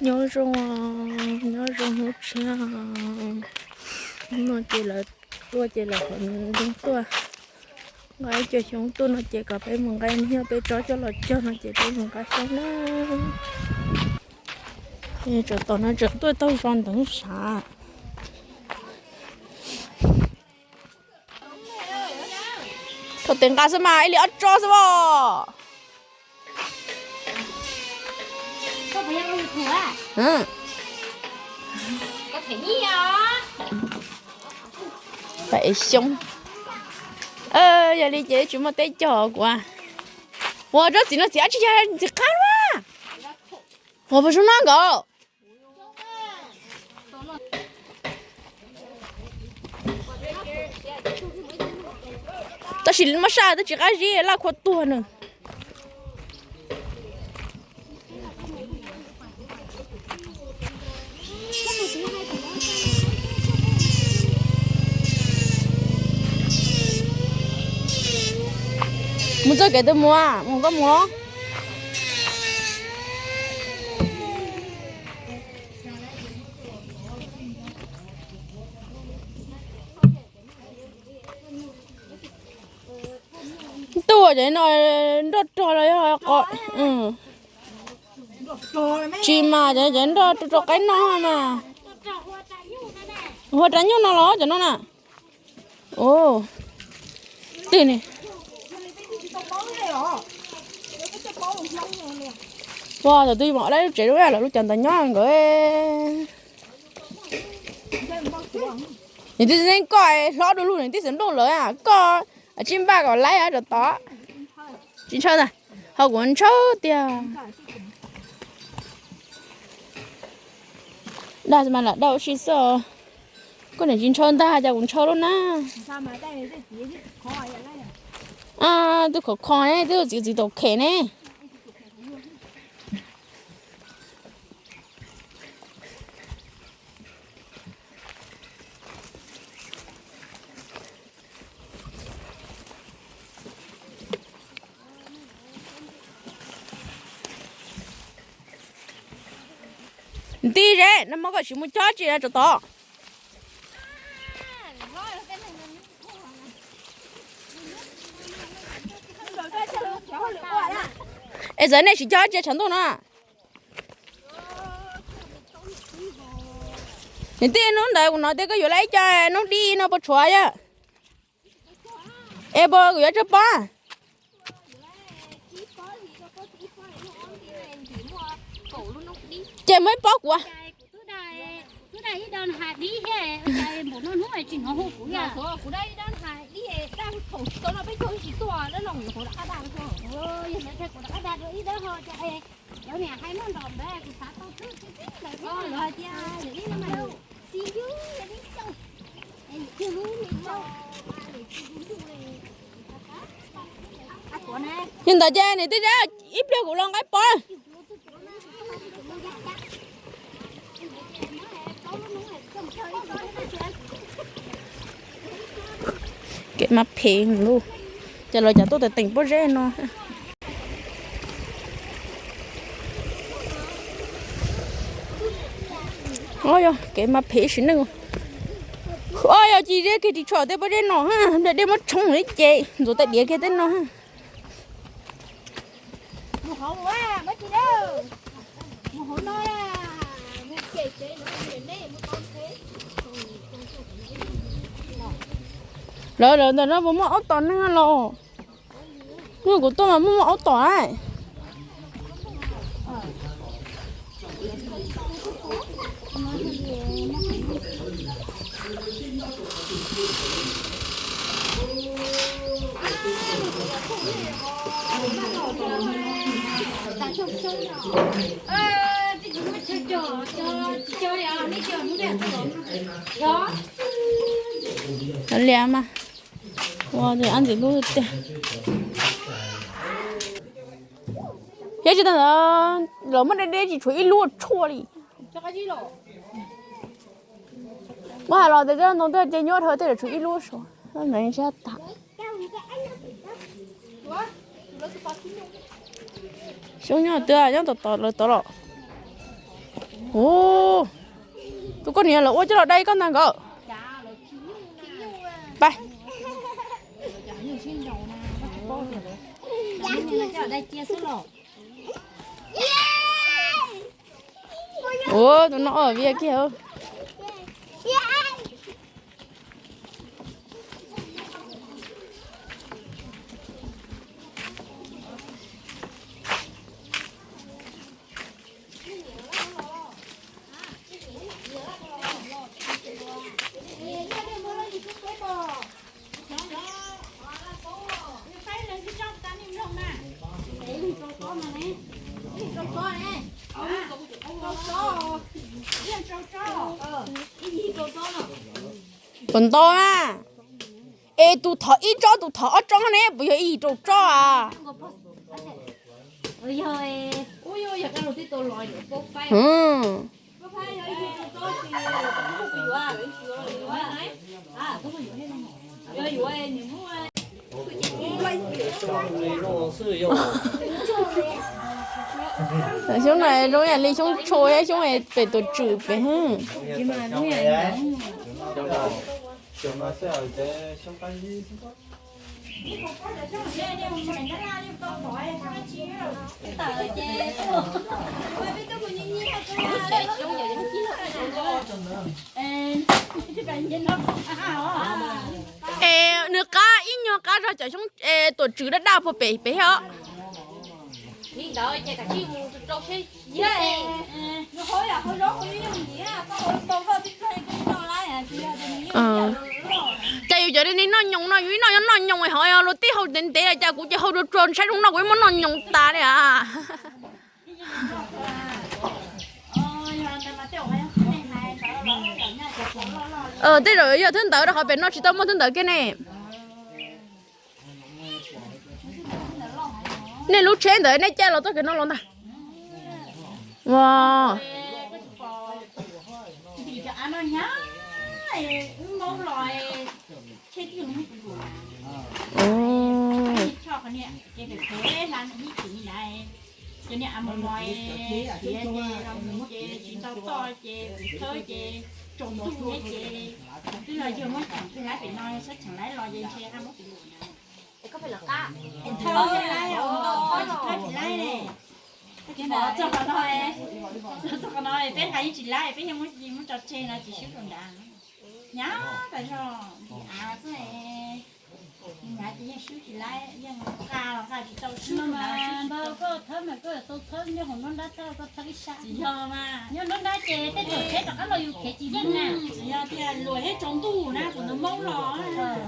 Nyob zoo, nyob zoo hnub tshiab. Hnub no ces lawv tuaj ces lawv qhov nroog tuaj. Nqa ib co xyoob tuaj no ces kom peb mus nqa, yog peb tsob coj los cog no ces peb mus nqa xyoob na. Tsam tom no tseem tuaj taug zos ntawd sav. Thaum tes nqa xwb mas ib li ob tsob xwb os. Pab ev xyoob. Yog li ces tsis muaj teb cog kuv. Ua tsob txiv no txiv dab tsi, yog txiv qab na. Ua puas zoo no nkaus. Tab sis muab saj twb tsis qab zib, laj khua tuag nws. Mus txoj kev twg mus, mus koj mus los. Tuaj cov no nroj rog los yog qo. Tsis mas cov, cov nroj rau rau qaib noj mas. Hua rab nyuj no los cov no na. Twg ne? Ua thaum twg mam dab lub tsev lub lawv lub cov ntawd nyob nkawd. Nws twb tsis koj hlob du lug, nws twb xav nplooj lawv, koj tsis npaj kom laib rau tod. Tsis ntshaw ntag, ho kuv ntshaw tiag. Dag mas lam dag ua si xwb. Koj niam tsis ntshaw ntag, cas kuv ntshaw lub na. Twb khov kho ne, twb txiv txiv taum khem ne. Nti ze no mas koj tsis mus cog tsi rau tod. Es txawm nej tsis cog tsi tshav ntuj no. Nws tij hnub ntawd kuv hnov tias koj yuav lawm ib co noob dib no puas tshuav yom? Es puas kuv yuav tsawg pob? Ces muaj ib pob kuv. Yog ntawd ces nws twb ib pliag kuv los nqa ib pob. Kev mas phem lauj, ces lawv cas tuaj teem pob zeb no. Yog kev mas phem sim neej. Yog cis zeb kiag ris tsho tej pob zeb no, nplej dej muab tshoob ib ce ntxuav tais diav kiag tej no. Lawv lawv ntawm no puas muaj aub tom neeg los? Hnub kuv tuaj mas muaj muaj aub tom a. Liam mas, ua ab ntxim hlub tiag. Thiab tsis tas ntawd los muab deb deb tsis tshuav ib lub tshuaj li. Muab hais los tias zaj ntoo twg ces nyuaj dhau tej zaum tshuav ib lub suav. Ntawd sab tas. Xyoob nyob twg nyob tom tom lawv tod los. Ua, tus koj niam lawv ua coj los dai koj ntag nkawd. Pab. Ua, tus no vias kiag. Puas ntau na? Es tus thov ib tsob tus thov ob tsob ne puas yog ib yig rau tsob a? Xyoob no zoo yam li xyoob tsho, xyoob pem tuam tswm pem. Es nws qab ib nyuag qab zog cov xyoob tuam tswm daj daj puag pem pem thiab. Cas yus cov ni noj nyoos no, yus ib noj nyoos noj nyoos hov luag tib hau ntev ntev, cas kuv ces hau rua rua saib zoo no kuv ib muab noj nyoos tas li a. Tej zaum yog thwb ntawd rau qhov pem no tsis tau muaj thwb ntawd kiag ne. Nej lub tsheb ntawd nej caij los txoj kev no los ntag. Ua, Txog qhov no, txog qhov no peb nqa yeej tsis laib, peb yeej muab tso tseg no tsis swb rau nrad. Hnyav tas zog, nti av xwb, hnyav ces yeej swb tsis laib, yeej nqa los nqa tsis tau swb. Koj thawb mas koj tau thawb nyob hauv nruab nrab thawb, koj thawb ib sab. Tsis yog mas, nyob nruab nrab ces tej thaum tsheb rov qab los yus khiav tsis yeej na. Tsis yog tias luam thiab tsaus ntuj na, kuv tus Hmoob los,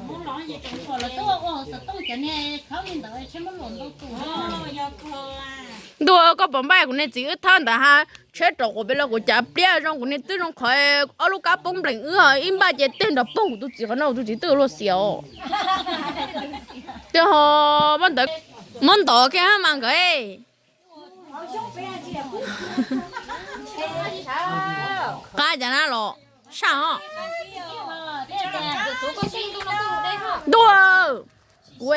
Hmoob los ces tsaus ntuj los tuaj ua hauv xov tooj cov niag khawb li ntawd tsheb muab luam ntau tus. Ntuj, koj puas npaj kuv niag txiv wb thawb ntawd ha, tsheb rau quav pem los kuv cav pliab zoo, kuv niag twb zoo qhov ob lub kab poob nplees wb ib npaj ces teg nrov poog kuv tus txiv qhov no, kuv tus txiv twb luag xiam os. Tiag ho, muab ntov kiag mas nkawd. Qab cas na los saj os. Ntuj, kuv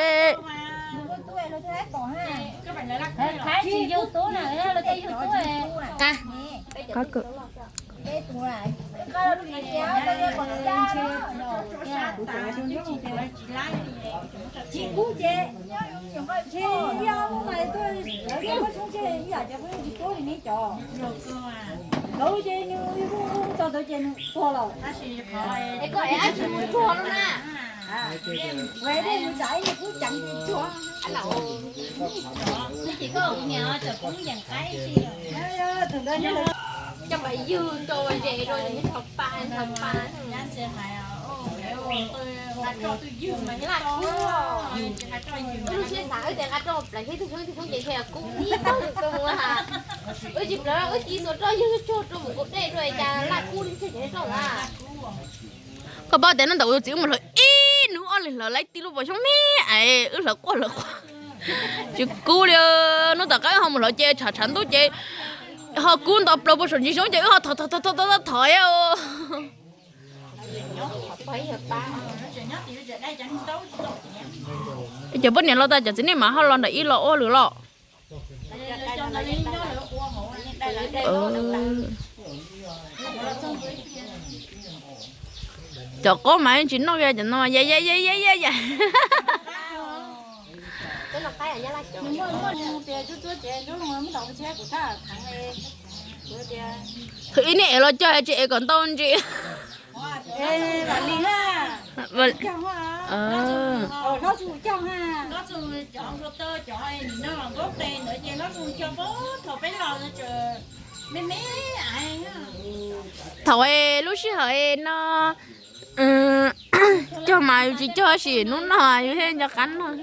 Coj pais ywg rau ze rau nthos pa nthos pa. Laj kub, wb lub siab xav wb tias nqa rau plaws thiab tus xyoob tus xyoob ces ntshe kub ib tag tus kawg mus ha. Wb tsis plaws wb cia li tuav rau ywg tsuag rau mus kaum dej rau cas laj kub li ntshe ces rau lawm. Koj paub tias hnub ntawd kuv tus txiv wb mus hlawv ib hnub ob leeg hlawv laib tib lub pos xyoob me es wb hlawv quaj hlawv quaj tsis kub li. Hnub tom qab wb ho mus hlawv ces tshav tshav ntuj ces ho kub nto plaws puag saum ntsis xyoob ces wb ho thov thov thov thov thov. Cov poj niam los tas cov txiv neej mas ho los nram ib los ua lwm los. Cov qaub mas tsis noj cov no ya ya ya ya ya ya. Ib niag ev los cog tsis ev kom ntau ntsis. Thaum lub sij hawm no cog mas yus tsis cog sim hnub no yus thiaj nco qab noj.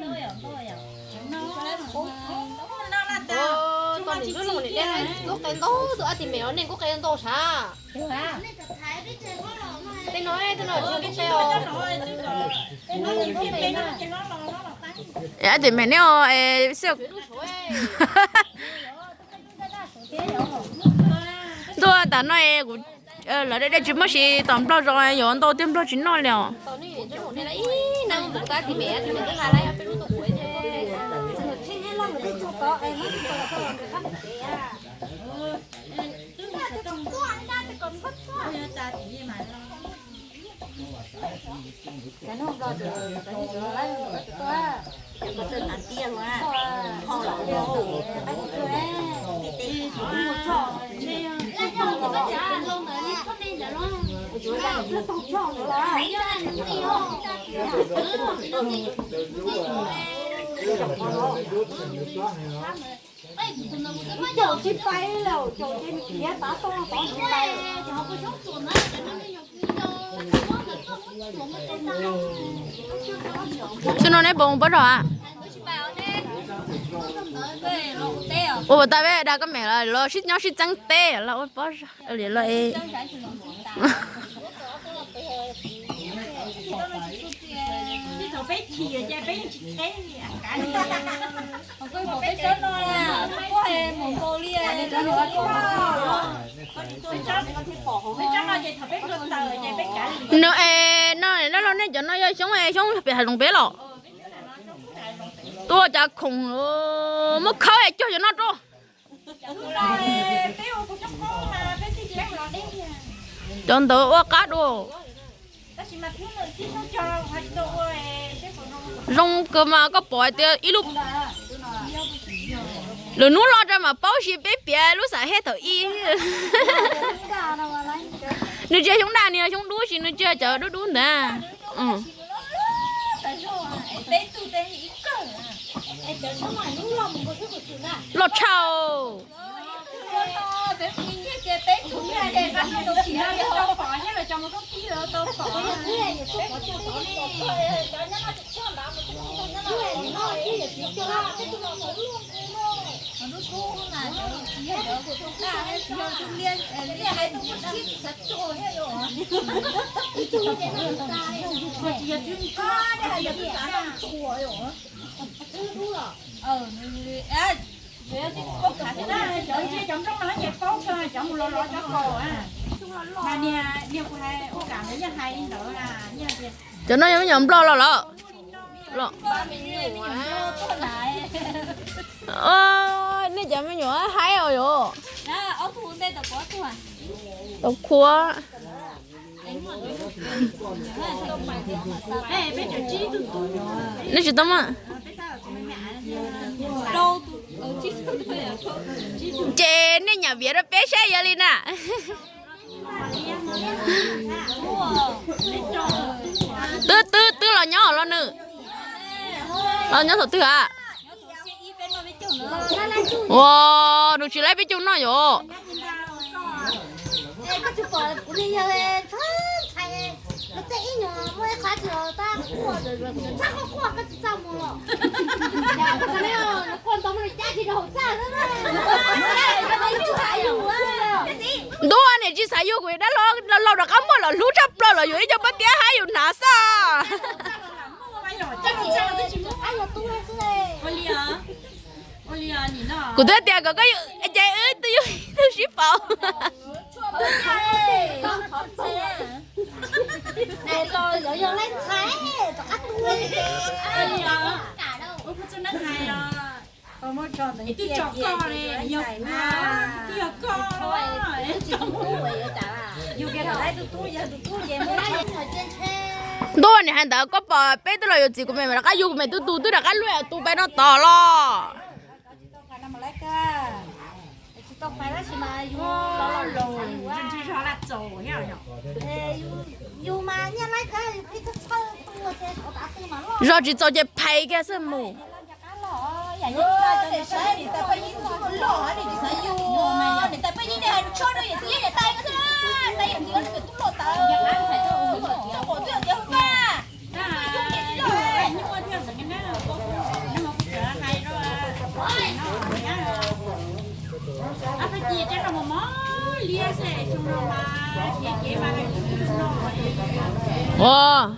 Nkauj qe ntau xwb, ab tsis me os, nej nkauj qe ntau sav. Tej no, tej no tsis nkauj qe os. Ab tsis me nej os. Ntuj, tam no kuv lawv dej tsis muaj siv tom nplog zos, yuav ntau tiag nplog tsis noj li os. Caum tsis pais li, caum ces nws khiav tav toj tod tsis pais. Xyoo no neb puas mus pab zog a? Ua puas tas peb dag koj mem los sib nyob sib txeeb teb los ua pab zog li los e. Nws es no, nej los nej cov no yog xyoob es xyoob pem hav zoov peb los? Tuaj cav khoom, muab khawb es cog cov no rau. Cov ntawd ua qab dua. Zoo kawg mas koj pom hais tias ib lub, lwm hnub los rau mas paub si peb piav lub xam hej thaum ib. Nws tsis yog xyoob daj, nws yog xyoob dub, sis nws tsis yog cov dub dub ntawd. Loj tshaj. Cov no yog me nyuam nplog los lawm? Nej cov me nyuam haib os yom. Tau khuab. Nej tsis tau mas. Ces nej nyam viav rau peb saib yog li na. Twb twb twb los nyob los nws, los nyob thaum twg a? Ua, nws tsis laib peb caug noj yom. Ntuj, niam tsis xav yug kuv dab laug rov qab muaj los hlub tshaj plaws los yuav ib co pab piab hab yus hnav xwb. Kuv twb tias kom koj yug ces wb twb yug twb sib pauv. Ntuj, nim hais ntawd koj pom peb twb los yuav txiv kuv me mas rov qab yug kuv me tub tug twb rov qab luaj tus pais no tod los. Zog tsis txaus ces phais kiag xwb mus. Ua,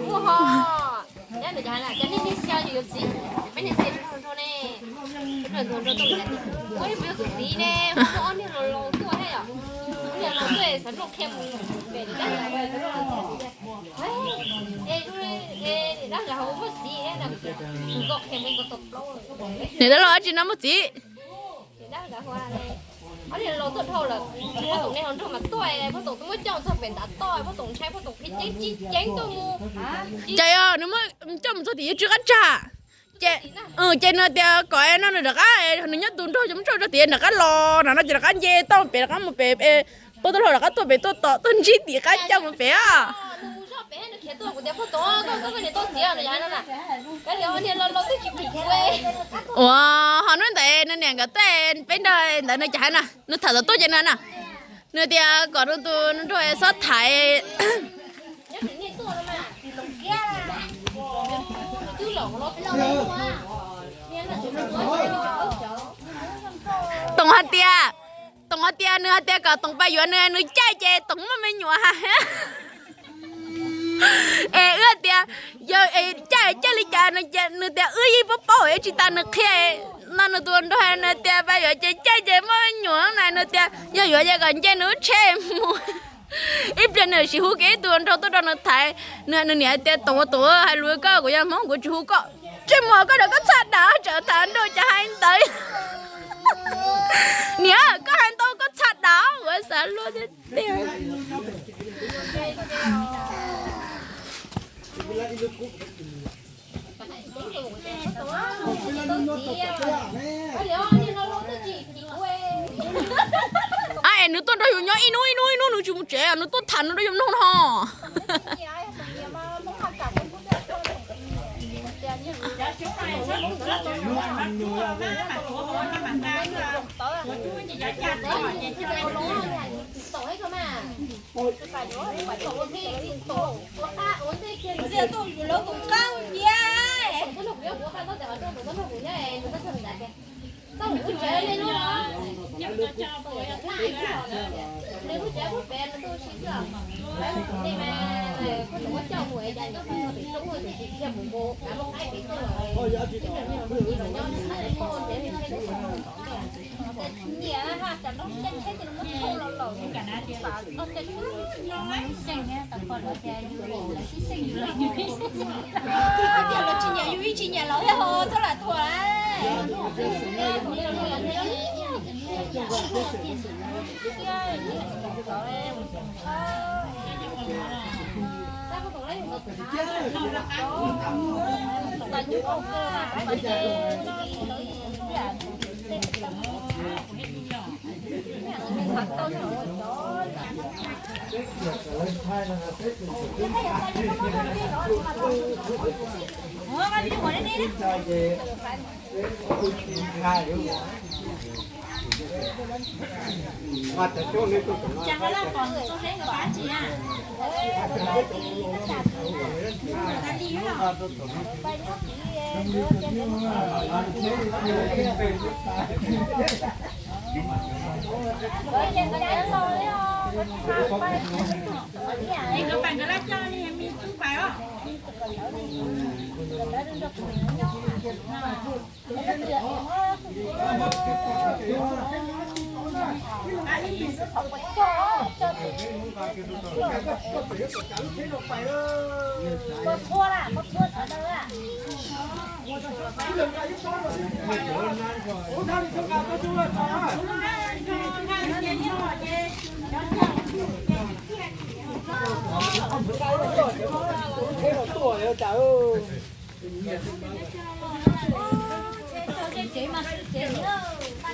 Nrog ho, nyob ntawm cov hais tias nej niag xya yus yuav txiv, peb niag txiv nrog nrog ne, nrog nrog nrog tau tias, ua ib mus yog tus txiv ne, muaj ob niag laus laus tuaj thiab yom, ob niag laus tuaj xav nrog qhia mus pem niam dab, es niam dab nkawd ho muaj txiv thiab no, nkawd qhia mus nkawd tau plaub. Niam dab laug dab tsi no muaj txiv? Ob niag laus tuaj dhau lawm, Paj Toom niag hluas nraug mas tuaj, Paj Toom twb muab coj txog pem ntav toj, Paj Toom ntshai, Paj Toom qhib ceeb tsib ceeb tuaj mus. Ces yog nws muab coj mus txog tim yuav tsw qab tsag, ces, ces nws tias kom no nws rov qab, nws nyob tus nraug ces muab tso rau tim nram qab los no no ces rov qab nce toj pem rov qab mus pem, Paj Toom laus rov qab tuaj pem tuaj tom tuaj ntsib tim qab coj mus pem os. Ua, ho hnub ntawd nws niam nkawd tuaj peb nrog ntawd nws cas hais na, nws tham txog tuaj ces nws na, nws tias kom nws tus nraug xob thaiv. Toom hais tias, Toom hais tias nws hais tias kom Toom pab yuav nws, nws caij ces Toom muaj me nyuam hais. Es wb tias, yog caij caij li cas, nws tias wb yeej paub paub es tsis tas nws qhia. No nws tus nraug nws tias pab yuav ces caij ces muaj me nyuam na, nws tias yog yuav ces kom nce nws lub tsheb mus. Ib pliag nws sim hu kiag ib tug nraug tuaj rau nws thaiv, nws, nws niam hais tias Toom, Toom hais lus koj, kuv yog Hmoob kuv tsis hu koj. Ntsej muag koj rau koj txhaj dam tsam tham nraug cas hais ntawd. Niam, koj hais ntau koj txhaj dam ua xav luaj tiag tiag. Ab, es nws tuaj nrog yus nyob ib hnub ib hnub ib hnub nws tsis mus tsev, nws tuaj tham nws rau yus mloog no. Tias los tsis nyiam yus ib tsis nyiam los thiab ho txhob lam tuag.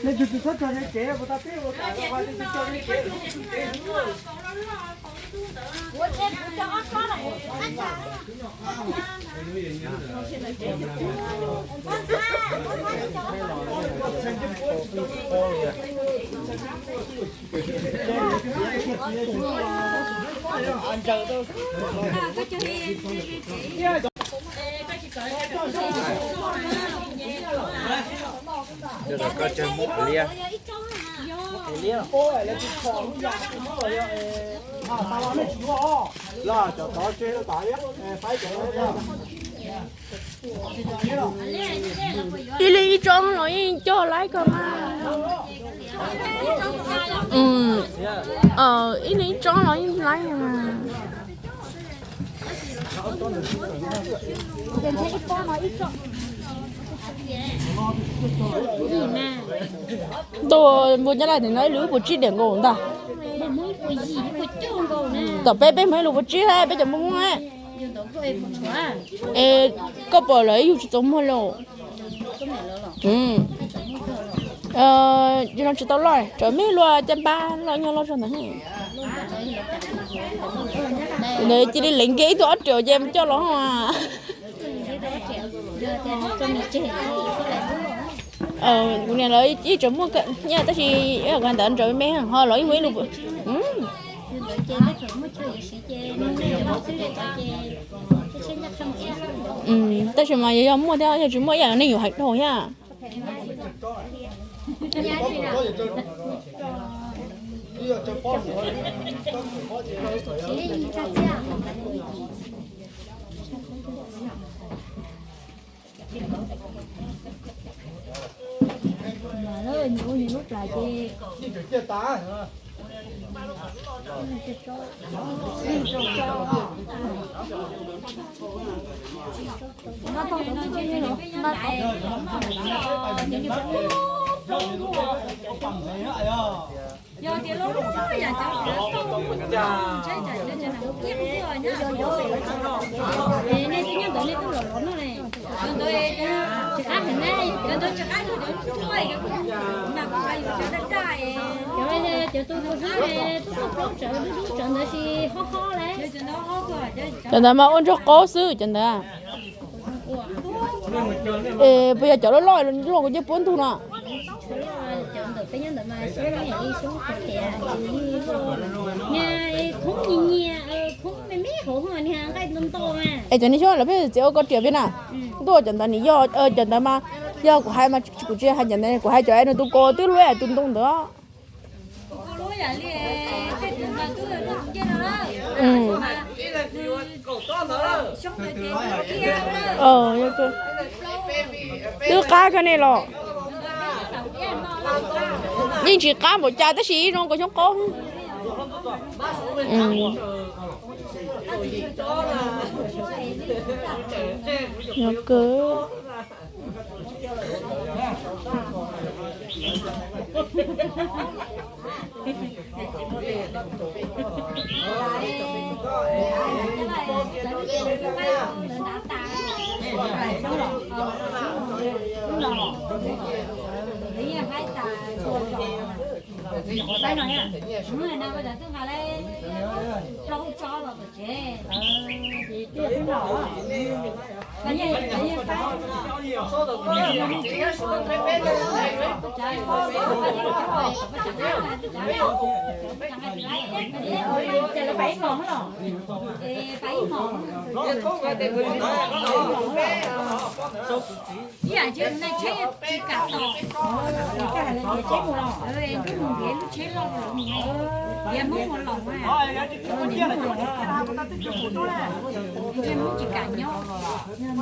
Nws tus tus txhob tso ze tsev, kuv tau peb ua kam los ua tus tso ze tsev. Koj cog muab pus liab. Ib leeg ib tsob los yeej coj laib kawg mas. Ib leeg ib tsob los yeej laib mas. Ntuj, npua nyab laj tim no ib lus puas tsib diam nkaus ntag. Tom peb peb muaj ib lus puas tsib thiab peb cov npua Hmoob. Es koj pom lawv ib yug tsis txaus muag li. Yog no tsis tau loj, tsam me luaj caj npab loj nyob loj zog ntawd. Ntawd cia li lev nkiag ib tug ob riam ces mus coj los. Kuv niam lawv ib tseem muaj nyiaj tab sis ib yam ntawd ntsaws me me ho los ib muaj ib lus. Tab sis mas yog muaj thiab yog tsis muaj ib yam nej yuav hais dhau thiab. Cov ntawd mas ua ntsuag qaub xwb cov ntawd. Es puas yog cov loj loj luaj kuv cia puab ntug no? Es cov niag xyoob lawv pheej txiav ua koj riam peb na. Ntuj, cov ntawd nws yog cov ntawd mas, yog kuv hais mas kuv tsis hais cov ntawd, kuv hais cov es nws tus ko twb luab tus ntoo ntawd. Twb qab kawg ne los. Yeej tsis qab npaum cas tab sis zoo nkaus xyoob qaub. Yog kawg. Ib yam li tus neeg tsheb tsis kam tos, nrog mus nrhiav lub tsheb loj los mus, nrhiav Hmoob mus los mas, nrhiav Hmoob tsis kam nyob, nrhiav.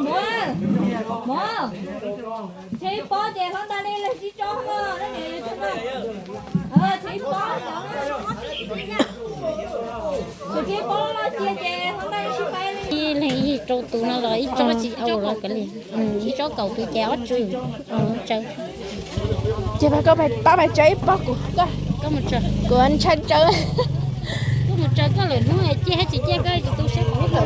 Muam, muam, tseg ib pob ces hlob ntaj nej sib tsob mog, tseg ib pob, tseg ib pob los cia ces hlob ntaj sib faib li. Ib leeg ib rau tus no los ib tsob tsis au los kav liam, ib tsob kaum tus ces ob tswv. Ces pab koj pab pais tsawb ib pob kuv, koj mus tsawb, kuv ntshai tsawb. Koj mus tsawb koj lwm hnub ciaj thiab tsis ciaj koj tsis tu siab kuv.